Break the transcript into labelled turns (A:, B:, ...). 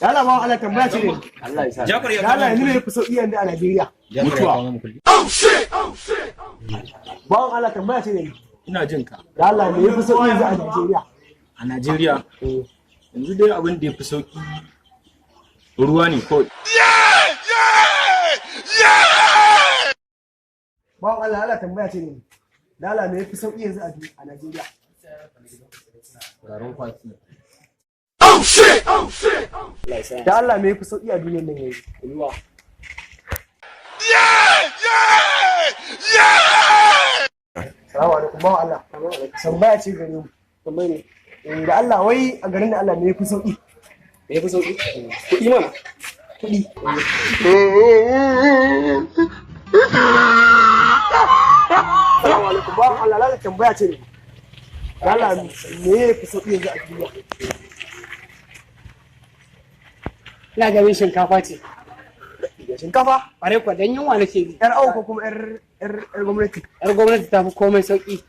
A: Da Allah, bawan Allah, tambaya ce ne.
B: Allah ya sa.
C: Jafar ya
A: Da Allah,
C: kama
A: yanzu me yafi sauki yanzu a Najeriya?
C: Mutuwa.
A: Bawan Allah, tambaya ce ne.
C: Ina jin ka.
A: Da Allah, me yafi sauki yanzu a Najeriya?
C: A Najeriya yanzu dai abin da ya fi sauki ruwa ne kawai.
A: Bawan Allah, Allah, tambaya ce ne. Da Allah, me yafi sauki yanzu a Najeriya?
B: Garin kwaki.
A: Da Allah, me yafi sauki a duniyar nan yanzu?
B: Ruwa.
A: Salamu alaikum, bawan Allah. Tambaya ce gare mu.
B: Tambayi ne.
A: Eh, da Allah, wai a garin da Allah me yafi sauki?
B: Me yafi sauki? Kuɗi mana.
A: Kuɗi. Salamu alaikum, bawan Allah, lalla tambaya ce ne. Da Allah, me yafi sauki yanzu a duniya?
D: Ina ganin shinkafa ce.
A: Shinkafa?
D: Ƙwarai kuwa, don yunwa nake ji.
A: Yar awo ko kuma yar gwamnati?
D: Yar gwamnati ta fi komai sauƙi.